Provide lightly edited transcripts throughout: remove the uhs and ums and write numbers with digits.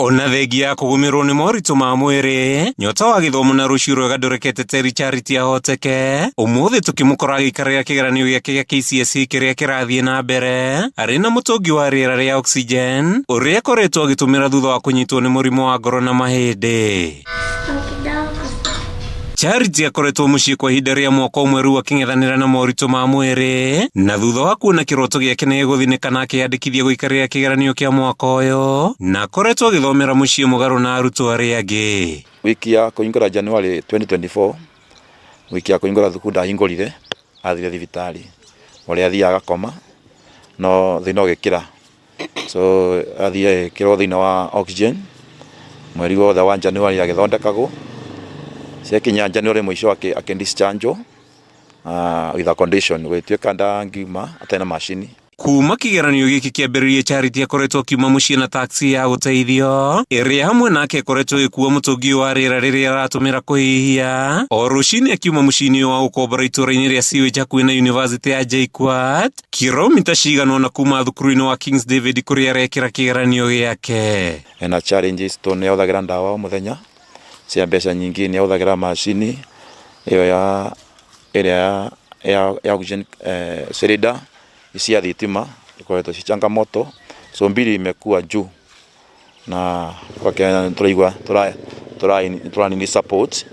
Ona thengia ya kũgũmĩrwo nĩ moritũ ma mwĩrĩ, nyota wa gĩthomo na rũciũ rwega ndũrekete Terry Charity ahoteke. Ũmũthĩ tũkĩmũkora agĩikarĩra kĩgeranio gĩake gĩa KCSE kĩrĩa kĩrathiĩ na mbere arĩ na mũtũngi wa rĩera rĩa oxygen ũrĩa akoretwo agĩtũmĩra thutha wa kũnyitwo nĩ mũrimũ wa ngoro na mahĩndĩ. Charity akoretwo mũciĩ kwa ihinda rĩa mwaka ũmwe rĩu akĩng'ethanĩra na moritũ ma mwĩrĩ na thutha wa kuona kĩroto gĩake nĩ gĩgũthinĩka na akĩyandĩkithia gũikarĩra kĩgeranio kĩa mwaka ũyũ na akoretwo agĩthomera mũciĩ mũgarũ na arutwo arĩa angĩ. Wiki ya kũhingũra January 2024, wiki ya kũhingũra thukuru ndahingũrire, athire thibitarĩ, ũrĩa athiaga agakoma, no thĩna ũgĩkĩra. So athiĩ agĩkĩrwo thĩinĩ wa oxygen, mweri wothe wa January agĩthondekagwo, ciakinya January mũico akĩ discharge wo with a condition, gũgĩtuĩka ndangiuma atarĩ na macini. Kuma kĩgeranio gĩkĩ kĩambĩrĩrie Charity akoretwo akiuma mũciĩ na taxi ya gũteithio ĩrĩa hamwe nake ĩkoretwo ĩgĩkua mũtũngi ũyũ wa rĩera rĩrĩa aratũmĩra kũhihia o rũcinĩ akiuma mũciĩ-inĩ ũyũ wa gũkombora itũũra-inĩ rĩa Sewage hakuhĩ na yunivasĩtĩ ya JKUAT kiromita cigana ũna kuma thukuru-inĩ wa Kings David kũrĩa arekĩra kĩgeranio gĩake. Ena challenges tondũ nĩ ahũthagĩra ndawa o mũthenya cia mbeca nyingĩ, nĩ ahũthagĩra macini ĩyo ya ĩrĩa ya oxygen cylinder cia thitima ikoretwo ci changamoto, so mbili imekuwa juu na tũraigua tũra need support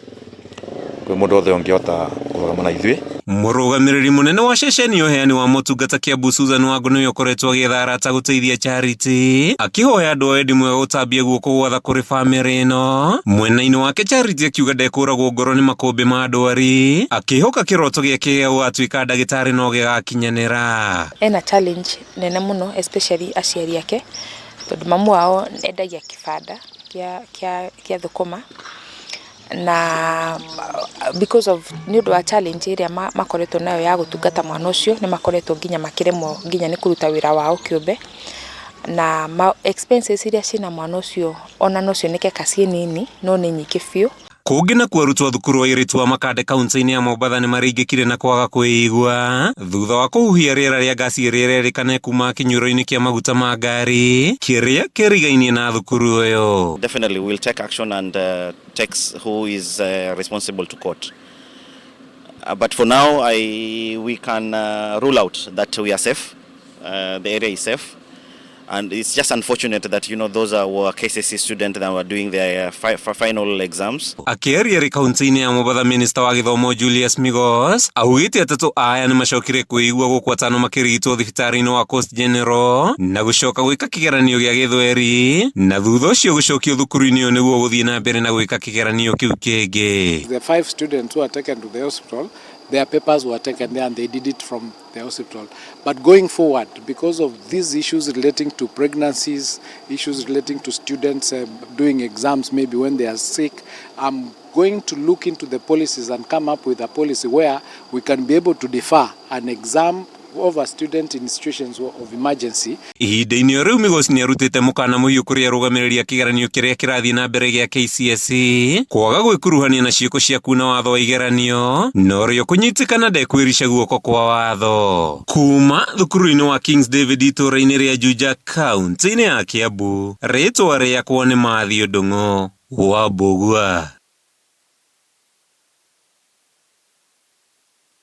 kwĩ mũndũ wothe ũngĩhota kũrũgama na ithuĩ. Mũrũgamĩrĩri mũnene wa ceceni ya ũheani wa motungata Kiambu Susan Wangũ nĩwe ũkoretwo agĩetha arata gũteithia Charity akĩhoya andũ a wendi mwega gũtambia guoko gwa tha kũrĩ bamĩrĩ ĩno. Mwena-inĩ wake Charity akiuga ndekũragwo ngoro nĩ makũmbĩ ma ndwari akĩhoka kĩroto gĩake gĩa gũgatuĩka ndagĩtarĩ no gĩgakinyanĩra. Ena challenge nene mũno especially aciari ake, tondũ mamu wao endagia kĩbanda kĩa thũkũma, na because of nĩ ũndũ wa challenge ĩrĩa makoretwo nayo ya gũtungata mwana ũcio, nĩ makoretwo nginya makĩremwo nginya nĩ kũruta wĩra wao kĩũmbe, na expenses iria ciĩna mwana ũcio ona no cioneke ka ciĩ nini, no nĩ nyingĩ biũ. Kũngĩ nakuo arutwo a thukuru wa airĩtu wa Makande kaunti-inĩ ya Mombatha nĩ maraingĩkire na kwaga kwĩigua thutha wa kũhuhia rĩera rĩa ngasi ĩrĩa ĩrerĩkana ĩkumaga kĩnyuĩro-inĩ kĩa maguta ma ngari kĩrĩa kĩrigainie na thukuru ũyũ. Definitely we'll take action and take who is responsible to court. But for now I, we can rule out that we are safe. The area is safe. And it's just unfortunate that those are were KCSE students that were doing their final exams. Akĩaria rĩ kaunti-inĩ ya Mombatha minista wa gĩthomo Julius Migos augĩte atatũ aya nĩ macokire kwĩigua gũkũ atano makĩrigitwo thibitarĩ-inĩ wa Coast General na gũcoka gwĩka kĩgeranio gĩa gĩthweri na thutha ũcio gũcokio thukuru-inĩ ũyũ nĩguo gũthiĩ na mbere na gwĩka kĩgeranio kĩu kĩngĩ. The five students who are taken to the hospital, their papers were taken there and they did it from the hospital. But going forward, because of these issues relating to pregnancies, issues relating to students doing exams maybe when they are sick, I'm going to look into the policies and come up with a policy where we can be able to defer an exam of a student in situations of emergency. Ihinda-inĩ o rĩu Migos nĩ arutĩte mũkana mũhiũ kũrĩ arũgamĩrĩri a kĩgeranio kĩrĩa kĩrathiĩ na mbere gĩa KCSE kwaga gwĩkuruhania na ciĩko cia kuna watho wa igeranio na ũrĩa ũkũnyitĩkana ndekwĩrica guoko kwa watho. Kuma thukuru-inĩ wa Kings David itũũra-inĩ rĩa Juja kaunti-inĩ ya Kiambu, rĩtwa rĩakwa nĩ Matthew Ndung'u wa Mbũgua.